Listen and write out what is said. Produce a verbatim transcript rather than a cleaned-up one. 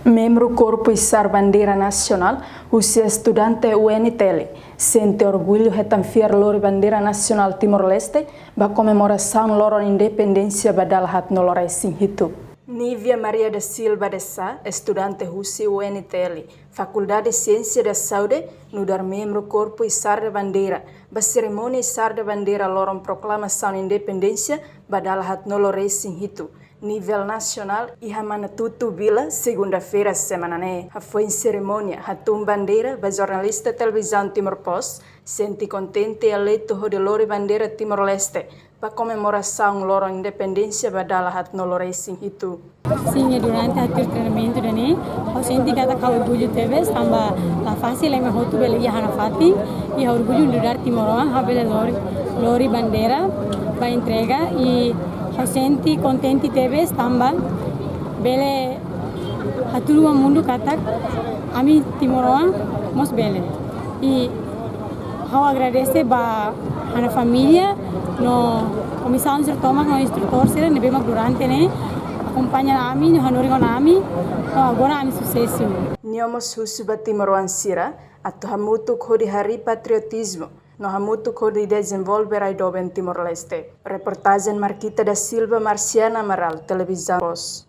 Membru Korpu Isar Bandeira Nasionál husi estudante U N T L sente orgullu hetan fiar lori bandeira nasionál Timor-Leste ba komemorasaun loron independénsia ba dala haatnulu resin hitu. Nívia Maria da Silva de Sá, estudante husi U N T L, Fakuldade Siénsia da Saúde, nu'udar membru Korpu Isar da Bandeira ba serimónia isar da bandeira loron proklamasaun independénsia ba dala haatnulu resin hitu nivel nasionál iha Manatuto Vila, segunda-feira semana ne'e. Hafoin serimónia hatun bandeira ba jornalista Televizaun Timor Post, sente kontente eleitu hodi lori bandeira Timor-Leste ba komemorasaun loron independénsia ba dala haatnulu resin hitu. Sin, durante ha'u treinamentu ida-ne'e, ha'u sente katak ha'u orgullu tebes, tanba la fasil ema hotu bele iha ha'u-nia fatin, i ha'u orgullu nu'udar timoroan, ha'u bele lori, lori bandeira ba entrega, i ha'u sente kontente tebes, tanba bele hatudu ba mundu katak ami timoroan mós bele. I ha'u agradese ba ha'u-nia família no komisaun sira tomak no instrutór sira ne'ebé mak durante ne'e akompaña ami no hanorin ona ami, no agora ami susesu. Nia mós husu ba timoroan sira atu hamutuk hodi harii patriotizmu no hamutuk hodi dezenvolve rai doben Timor-Leste. Reportajen Marquita da Silva, Marciana Amaral, Televizaun Post.